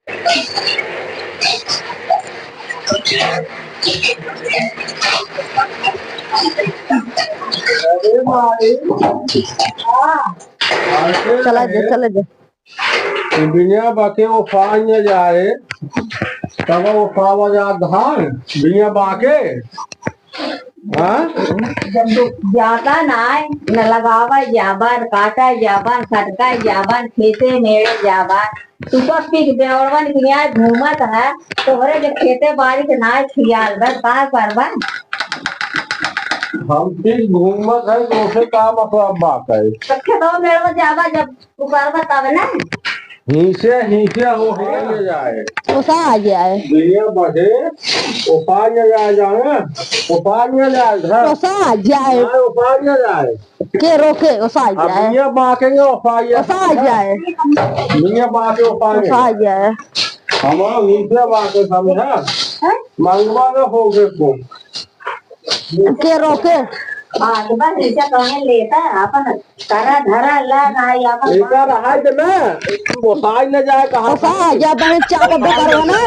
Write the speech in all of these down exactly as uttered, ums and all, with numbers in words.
अरे माई। हाँ। चला दे, चला दे। बिना बाके ओफाइ न जाए, तब ओफावा जा धान, बिना बाके। हाँ? जब जाता नाय, न लगावा जाबन, काटा जाबन, खटका जाबन, खेते मेड़े जाबन, तू तो पिक बेवड़वन के यहाँ घूमत है, तोहरे के खेते बारी के नाय खियाल बा, का करबा? हम पिक घूमत है, तो उसे का मतलब बात है? तो खेतवा मेड़वा जाबा, जब तू करबा तब ना। हिंसे, हिंसे हो, हो न जाए। ओसा आ जाए। दुनिया बढ़े, ओसा न जाए, जाने? ओसा न जाए, घर। ओसा आ जाए। हाँ, ओसा न जाए। के रोके, ओसा आ अब जाए। दुनिया बांकेंगे, ओसा आ जाए। ओसा आ जाए। दुनिया बांके, ओसा न ओसा आ जाए। जाए। हमारा हिंसे बांके सब है। हैं? मंगवा न हो गए को। के रोके? हाँ, तो बस ऐसा कहें लेता, अपन करा धरा ला ना, या अपन एका रहा दे ना, ओसाई न जाए, कहाँ ओसा आ गया, बहन, चाप अब करो ना।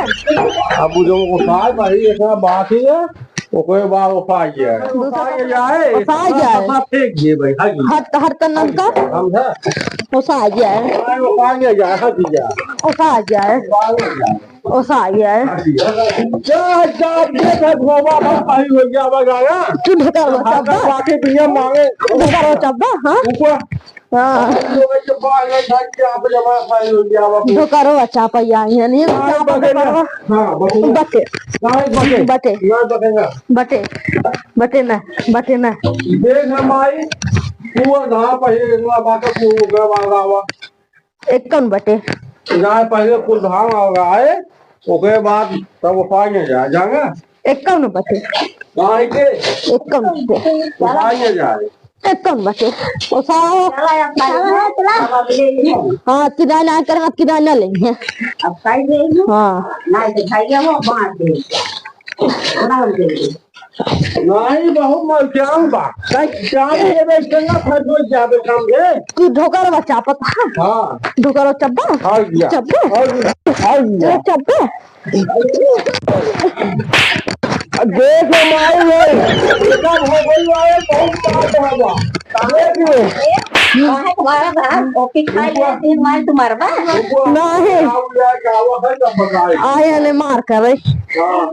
अब वो जो ओसाई भाई, इतना बात ही है, ओकरे बाद ओसाई है। दूसरा ओसाई जाए, ओसा आ जाए। सब फेंक दिए भाई, हाँ जी। हट, हट कर नाम का? हम है। ओसा आ जाए। ओसाई न जाए, हाँ जी, जाए। ओसा आ जाए। ओसाई है। जा, जा, जा, जा, धोबा, भाई, हो गया, बस आया। तू ढका हुआ भागा चब्बा। बाकी दुनिया मांगे। ढका हुआ चब्बा, हाँ? ऊपर। हाँ। लोग के बाहर में धर के आप जमा भाई हो गया, बाबू। ढका हुआ चापा यहाँ, यहाँ नहीं, हाँ, चापा बटे ना। ढका हुआ। हाँ, बटे ना। बटे। नहीं, बटे। बटे। नहीं, बटे ना। बटे। बटे ना, बटे ना। देख ना माई, तू और धान पहिले इतना बात को गवा गवा। एक्कन बटे। जाए पहिले कुल धान लगाए, ओकरे बाद तब ओसाई न जाए, जाने? एक्कन बटे। काहे के? एक्कन बटे। ओसाई न जाए। एक्कन बटे। ओसाओ। चला, अब खाई ना, चला। अब ले लियो। हाँ, किराया ना करे, अब किराया ना लेंगे। अब खाई ले लियो। हाँ। ना तो खाइए वो, बांट दे। बांट दे। नहीं, बहुत मलक्यान बा। कहीं चाय देबे, इतना फंस जाबे काम रे। तू ढोकर बा चापत, हाँ? हाँ। ढोकर बा चब्बा? हाँ, भैया। चब्बा? हाँ, भैया। हाँ, भैया। चब्बा? देख माई रे, इतना हो गई है, बहुत बात है बा। काहे रे? काहे तुम्हारा बा? ओके, खा लिया, तीन मार तुम्हारा बा। नहीं। आए हने मार करे। हाँ।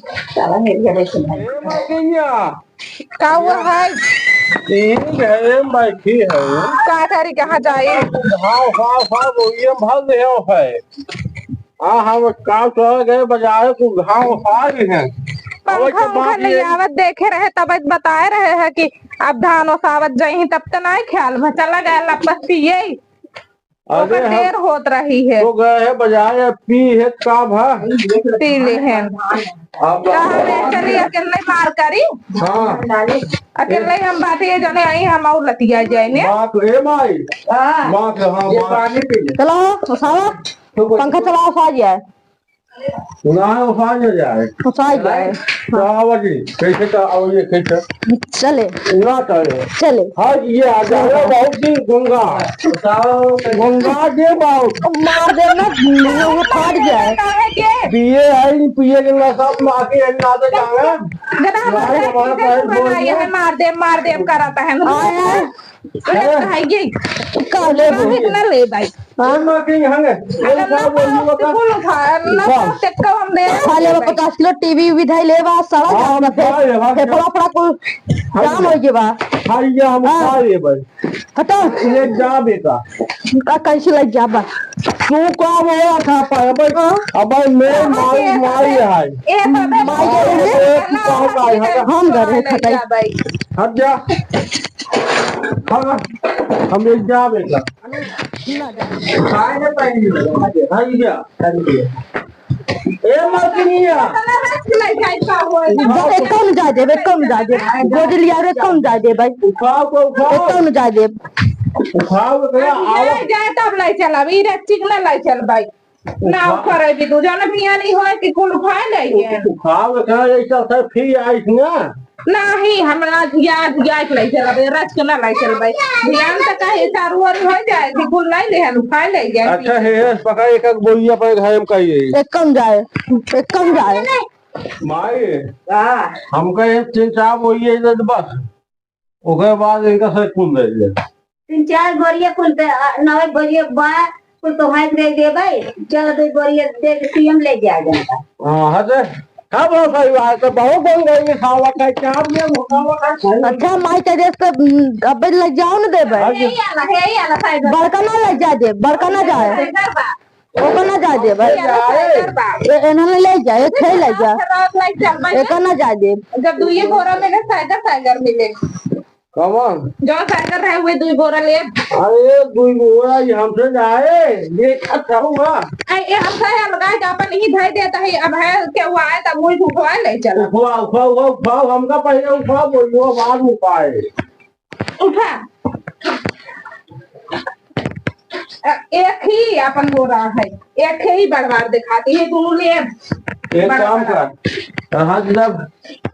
साला मेरी जगह से भाई। ए मलकिनिया। का हुआ है? ई घरे में बैठी है। का करी, कहाँ जाए? घाव, घाव, घाव, वो ये भर रहे हो है। हाँ, हम काम चल गए बाजारे, कुल घाव खा रहे हैं। पंखा उंखा ले आवत देखे रहे, तब बताए रहे हैं कि अब धान ओसावत जाई, तब तो नहीं ख्याल में चला गया लपस पिए। अरे ओकर हम देर होत रही है। तो गए है बाजार, अब पी है का भा? पी ले है। अब कहाँ रे चली, अकेले मार करी? हाँ। अकेले हम बाटी है, जने आई हम और लतिया जाए ने। माँ के, ए माई। हाँ। माँ के, हाँ, ये माँ। पानी पी ले। चलाओ, उठाओ। तो बोल। पंखा चलाओ, उठा जाए। ना, उठा ना जाए। उठा जाए। तो आवा जी, कैसे का, आओ ये कैसे? चले। ना चले। चले। हाँ, ये आ जाओ, बहुत दिन गंगा। गंगा के बहुत। मार दे ना, मुंह में फाट जाए। काहे के? पिए है, पिए के नशा में आके है, ना तो जावे। गधा मार दे, हमारा पैर बोल दिया। मार दे, मार दे, करता है। आए हैं। अरे, हैं? कहाँ गई? का लेबू? काहे के ना लेबाई? हाँ? अरे, माँ के यहाँ है। अरे, अरे, ना, का बोल रही हो, का? कुल उठा, ना, उठा। का, चक्का हम दे। खा लेबा पचास किलो टीवी उवी धई लेबा, सड़ा हाँ, जात बा, हम खा लेबा, फेफड़ा, फेफड़ा कुल हाँ, जाम हो गया बा। हाँ, ये हम हाँ। खा लेबा। हटो। ले जा बेटा। का कैसे ले जाबा? तू का बोला था पर अब, हाँ? अब मैं हाँ, माई, ये माई है। ए, बाबा, माई ये, है। ये, तू कहाँ का है? हम घर है, खटाई। हट जा। हाँ, हम एक जा बेटा। खाए ना पाएंगे। हाँ, ये क्या? ए, मलकिनिया। जा, एक कम जा देब, एक कम जा देब। गोदी लिया रे, एक कम जा देब भाई। उठाओ तो उठाओ। एक कम जा देब। उठाओ तो भैया, आओ। ले जाए तब ले चलब, ई रेक्चिक ना ले चल भाई। ना उठा। उखड़े भी दू जन भी नहीं होए कि कुल उठाए ले गए। उठाओ तो कहाँ ऐसा सर फिर आइस ना। नाही, हमरा आज याद, याद लाई चलबे, रच के ना लाई चलबे। ध्यान त काहे चारू ओर हो जाए कि कुल लाई ले हन, उठा ले जाए। अच्छा, हे, हे, पका एक, एक बोइया पर घर में कहिए। एक कम जाए, एक कम जाए। माई, का? हमका एक तीन चार बोइया दे दे बस। ओकरे बाद इनका से कुल दे दे। तीन चार बोरिया कुल दे, आ, नौ बोरिया बा, कुल तो हाथ दे दे भाई। चल, दो बोरिया दे दे, सीएम ले जा जनता। हाँ, हाँ, दे। का बोल सही बात है, बहुत बोल गई, खावा का, क्या बोले, खावा का, खाई। अच्छा, माई के देख के, उम, अबे ले जाओ न देबे। हाँ जी। हे, ये आला, हे, ये आला, साइड में। बड़का ना ले जा दे, बड़का ना जाए। साइड में बा। ओकर ना जाए देबे। ले जाए। ए, एन्हन ले जा, एक ठे ले जा। खराब लाइट चल रहा है। एकर ना जाए देब। जब दुइये बोरा मिले, साइडर साइडर मिले। कौन? जो साइडर रहे, हुए दुई बोरा ले। अरे, दुई बोरा ये हमसे जाए, ये अच्छा हुआ। ए, ये हमसे है, लगाए तो अपन ही धई देता है, अब है, क्या हुआ है, तब मुई उठवा ले चला। उठवा, उठवा, उठवा, उठवा, हमका पहले उठवा, बोलियो, बाद में उपाय। उठा। अ, एक ही अपन बोरा है, एक ही बड़वार दिखाती है, दोनों ले। एक बड़ा काम बड़ा। कर, हाँ, जब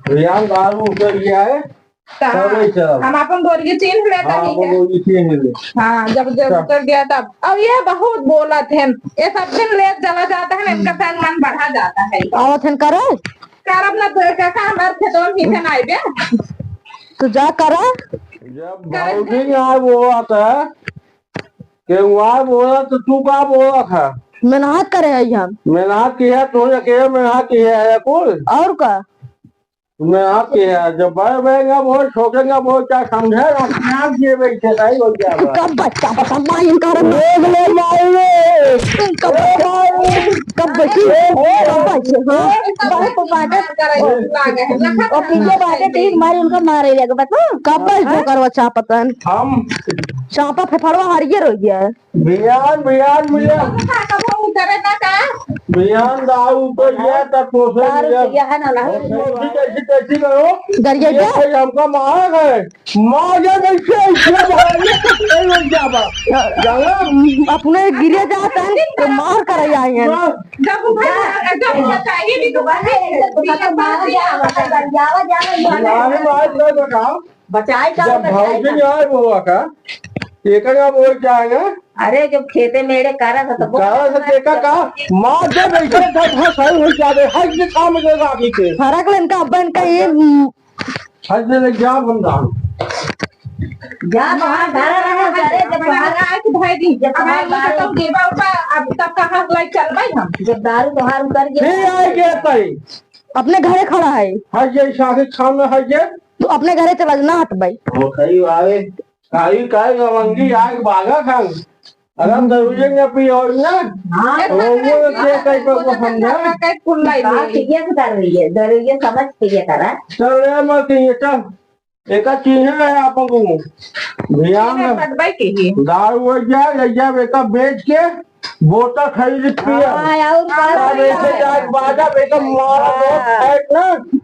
रियान दारू उतर गया है, तो तब हाँ, ले चल। हम अपन बोरिया चीन्ह लेता हाँ, ही अपन है। बोरिया चीन्ह ले। हाँ, जब, जब चल। उतर गया तब। अब ये बहुत बोलत हैं, ये सब दिन लेट चला जाता है ना, इनका शायद मन बढ़ा जाता है। आवत हैं करे? करब ना तो का, का हमार खेतवा में पीछे ना आइबे। तू जा करा। जब भौजी यहाँ बोलत है, के वहाँ बोलत, तो तू का बोलत है? मेहनत करे है हम। मेहनत की है, तू अकेले मेहनत की है, है कुल? और का? मेहनत की है, जब बड़े बड़े ना बोल, छोटे ना बोल, क्या समझे? अपने आप ये बैठे नहीं हो जाएगा। कब बच्चा पता माई इनका रंग देख ले माई रे। कब बच्चा? कब बच्ची? कब बच्ची? हाँ? बाप बाटे। और पीछे बाटे, तीन मारी उनका मारे लगे, बता। कब बच्चा करवा चापतन? हम चापा फेफड़वा हरियर हो गया है। बिहान, बिहान मिले। कब उतरे ना का? बिहान दाऊ उतर गया, तब तो से दारू मिले। पिया है ना, ना। कैसी, कैसी, कैसी करो? गरिया ये क्या? कोई हमका मार है। मार जा, कैसे, ऐसे मार, ये तो सही हो जाबा। जाना? अपने गिरे जाता है, तो मार कर आए हैं। मार। जब उठा, जब उठा, ये भी तो बात है। तो खत्म मारा जा, बता, जावा, जावा, जावा। मारे, मारे, तो बताओ। बचाए का, जब बचाए भौजी का। आए बोला का, एकर का बोल क्या है ना? अरे, जब खेते में एड़े कारा था, तो बोल कारा था, देखा का? मार दे, बैठे था, था, सही हो जावे, हर ये काम में राखी के। फरक लेन का, अपन का ये, हर ये ले जा, हम दान। जा, वहाँ घर रहा, करे, जब वहाँ रात भाई दी, जब अब वहाँ आए, बाहर तो देवा उबा, अब तब कहाँ लाई चल भाई हम? जब दारू तोहार उतर गया। फिर आए गया तई। अपने घरे खड़ा है। हट जाए, साथे सामने हट जाए। तू अपने घरे चला जा, ना हट भाई। ओ, सही बात है। काई, काई लवंगी आग बागा खान। अगर दरुजे न पियो ना, हाँ। तो वो के कई पे को समझा। कई कुल्लाई का नहीं। पिए के दरुजे, दरुजे समझ पिए करा। चल रे, मत ये चल। एका चीन्हे रहे आपन को। ध्यान चीन्हे रहे। पटबै के ही। दारू हो जाए, ले जाए, एका बेच के बोतल खरीद पिया। हाँ, और का तब ऐसे करे? जाए, बाजा बेटा मारा, लोग हाँ। खाए ना।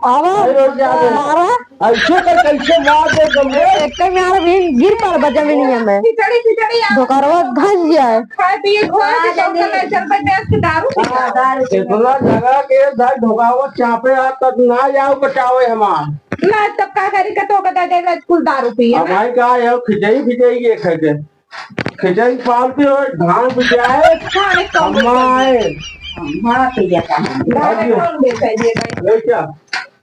आवा, फिर हो जाए। मारा। ऐसे कर, कैसे मार दे तुमने? एक के मार भी गिर पड़ बा जमीनिया में। खिचड़ी, खिचड़ी, आ। धोकरवा धस जाए। खाए पिए, धोए के हाँ, चौका जल्दी। ले चल, भाई, बेच के दारू पी। हाँ, दारू पी। इतना जगह के भाई धोकावत चापे आ, तब ना जाओ बचावे हमार। ना, तब का करी, कतो का दे दे, कुल दारू पिए अब ना। भाई का है, खिचड़ी, खिचड़ी ये खाए के। खिचड़ी पालती हो, धान बिजाए, हाँ, एक कम अम्मा आए। अम्मा के जगह है। धान हाँ जी। कौन बेचे ये भाई? ले क्या?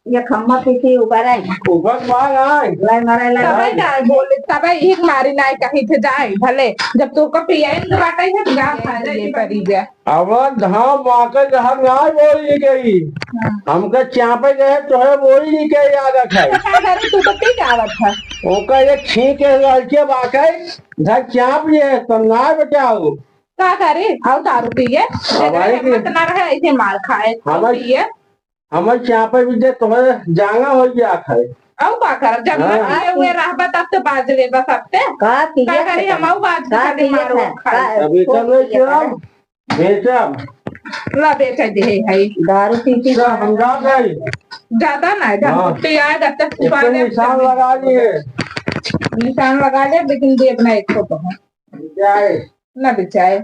ये खम्मा पीछे ऊपर है। ऊपर मार आए। लाई मारे, लाई तबे मारे। ना बोले, तबे एक मारी ना कही थे जाए, भले जब तो को पियाई तो बाटे है, तो गाँव खा जाए, ये परी जा। अब धाम वाकई जहाँ ना बोली गई, हाँ। हमका चापे गए तो है बोली नहीं के याद रखा। तो का करी, तू तो पी के आवत है। ओका एक छींक के लड़के वाकई घर चाप लिए तो ना बचाओ। का करी, आओ दारू पिए। अब भाई इतना की हिम्मत ना रहे, ऐसे मार खाए, हमारे पिए। हमर चापे भी दे तोहरे जांगा हो गया खाए। अउ का करब? जब हाँ। ना पिए हुए रहबा तब तो बाज लेबा सबसे। का पिए का करी, हम अउ बाज का खाली पिए मारो खाए? खाए। का अभी तो नहीं पिए किया, खाए? बेचब। ला बेच दे है। दारू पी पी तो हम जा गए। ज्यादा ना, जब हाँ। छुट्टी आए, जब तक एक तो छुपा दे, निशान तब लगा लिए। निशान लगा ले, लेकिन देब ना एक तो है। जाए। ना बेचाए।